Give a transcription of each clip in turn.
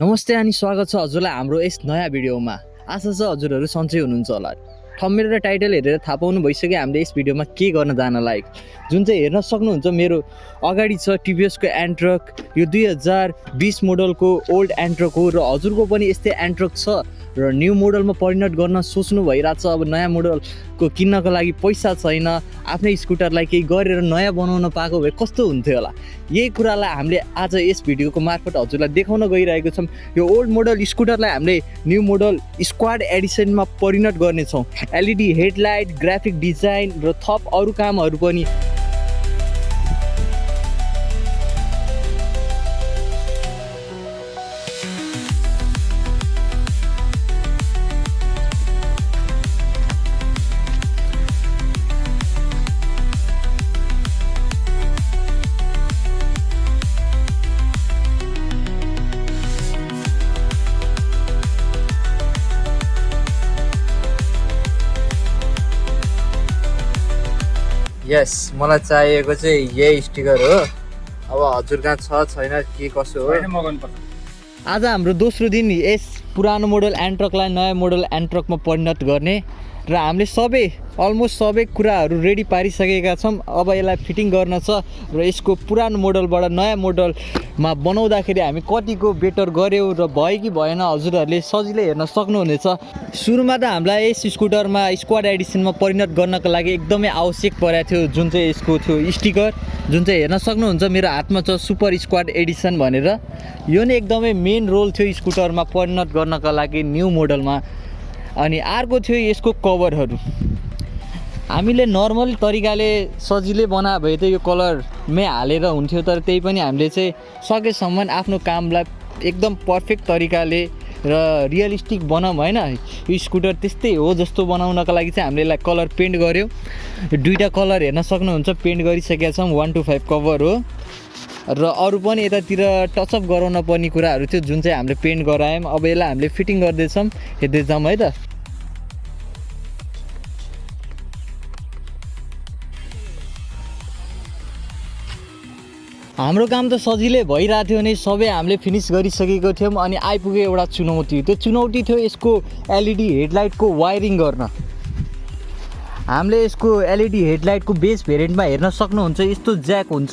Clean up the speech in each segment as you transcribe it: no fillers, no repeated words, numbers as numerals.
नमस्ते अनि स्वागत छ हजुरलाई हाम्रो यस नयाँ भिडियोमा। आशा छ हजुरहरू सन्चै हुनुहुन्छ होला। थम्बनेल र टाइटल हेरेर थाहा पाउनु भइसक्यो हामीले यस भिडियोमा के गर्न जान लायक, जुन चाहिँ हेर्न सक्नुहुन्छ मेरो अगाडि छ टिभिएसको एन्ट्रक। यो 2020 मोडलको ओल्ड एन्ट्रक हो र हजुरको पनि यस्तै एन्ट्रक छ र न्यू मोडलमा परिणत गर्न सोच्नु भइरहेछ। अब नयाँ मोडलको किन्नको लागि पैसा छैन, आफ्नै स्कुटरलाई केही गरेर नयाँ बनाउन पाएको भए कस्तो हुन्थ्यो होला। यही कुरालाई हामीले आज यस भिडियोको मार्फत हजुरलाई देखाउन गइरहेको छौँ। यो ओल्ड मोडल स्कुटरलाई हामीले न्यू मोडल स्क्वाड एडिसनमा परिणत गर्नेछौँ। एलइडी हेडलाइट, ग्राफिक डिजाइन र थप अरू कामहरू पनि। यस, मलाई चाहिएको चाहिँ यही स्टिकर हो। अब हजुर कहाँ छ छैन के कसो हो। आज हाम्रो दोस्रो दिन यस पुरानो मोडल एन्ट्रकलाई नयाँ मोडल एन्ट्रकमा परिणत गर्ने र हामीले अलमोस्ट सबै कुराहरू रेडी पारिसकेका छौँ। अब यसलाई फिटिङ गर्न छ र यसको पुरानो मोडलबाट नयाँ मोडलमा बनाउँदाखेरि हामी कतिको बेटर गऱ्यौँ र भयो कि भएन हजुरहरूले सजिलै हेर्न सक्नुहुनेछ। सुरुमा त हामीलाई यस स्कुटरमा स्क्वाड एडिसनमा परिणत गर्नको लागि एकदमै आवश्यक परेको थियो, जुन चाहिँ यसको थियो स्टिकर, जुन चाहिँ हेर्न सक्नुहुन्छ मेरो हातमा छ सुपर स्क्वाड एडिसन भनेर। यो नै एकदमै मेन रोल थियो स्कुटरमा परिणत गर्नका लागि न्यू मोडलमा। अनि अर्को थियो यसको कभरहरू। हामीले नर्मल तरिकाले सजिलै बनाए भए त यो कलरमै हालेर हुन्थ्यो, तर त्यही पनि हामीले चाहिँ सकेसम्म आफ्नो कामलाई एकदम पर्फेक्ट तरिकाले र रियलिस्टिक बनाऊँ होइन। यो स्कुटर त्यस्तै हो जस्तो बनाउनको लागि चाहिँ हामीले यसलाई कलर पेन्ट गऱ्यौँ। दुईवटा कलर हेर्न सक्नुहुन्छ पेन्ट गरिसकेका छौँ। 1 to 5 कभर हो र अरू पनि यतातिर टचअप गराउन पर्ने कुराहरू थियो, जुन चाहिँ हामीले पेन्ट गरायौँ। अब यसलाई हामीले फिटिङ गर्दैछौँ, हेर्दै जाऊँ है त। हाम्रो काम त सजिलै भइरहेको थियो नि, सबै हामीले फिनिस गरिसकेको थियौँ। अनि आइपुग्यो एउटा चुनौती। त्यो चुनौती थियो यसको एलइडी हेडलाइटको वायरिङ गर्न। हामीले यसको एलइडी हेडलाइटको बेस भेरिएन्टमा हेर्न सक्नुहुन्छ यस्तो ज्याक हुन्छ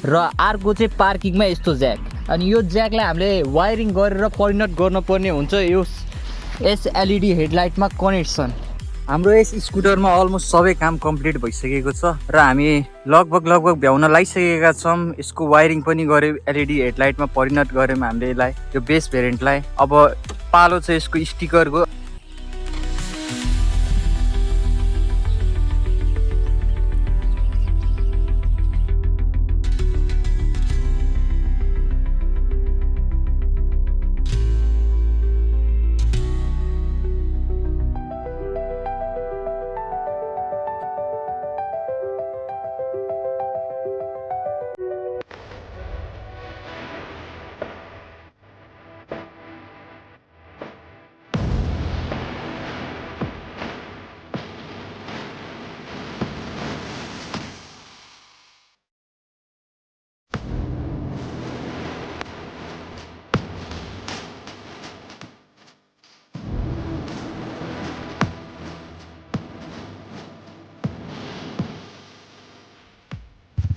र अर्को चाहिँ पार्किङमा यस्तो ज्याक। अनि यो ज्याकलाई हामीले वायरिङ गरेर परिणत गर्नुपर्ने हुन्छ यस एलइडी हेडलाइटमा कनेक्सन। हाम्रो यस स्कुटरमा अलमोस्ट सबै काम कम्प्लिट भइसकेको छ र हामी लगभग भ्याउन लागिसकेका छौँ। यसको वायरिङ पनि गऱ्यौँ, एलइडी हेडलाइटमा परिणत गऱ्यौँ हामीले यसलाई, यो बेस भेरिएन्टलाई। अब पालो छ यसको स्टिकरको।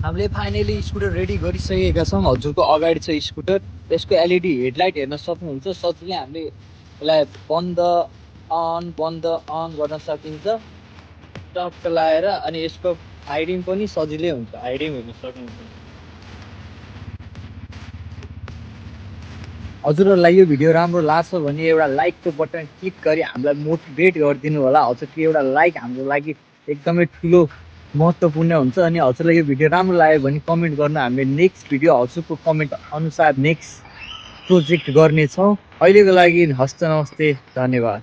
हामीले फाइनली स्कुटर रेडी गरिसकेका छौँ। हजुरको अगाडि छ स्कुटर। यसको एलइडी हेडलाइट हेर्न सक्नुहुन्छ। सजिलै हामीले यसलाई बन्द अन गर्न सकिन्छ टक्क लगाएर। अनि यसको हाइडिङ पनि सजिलै हुन्छ, हाइडिङ हेर्न सक्नुहुन्छ। हजुरहरूलाई यो भिडियो राम्रो लाग्छ भने एउटा लाइकको बटन क्लिक गरी हामीलाई मोटिभेट गरिदिनु होला। हजुरको एउटा लाइक हाम्रो लागि एकदमै ठुलो महत्त्वपूर्ण हुन्छ। अनि हजुरलाई यो भिडियो राम्रो लाग्यो भने कमेन्ट गर्न हामीले नेक्स्ट भिडियो हजुरको कमेन्ट अनुसार नेक्स्ट प्रोजेक्ट गर्नेछौँ। अहिलेको लागि हस्त नमस्ते, धन्यवाद।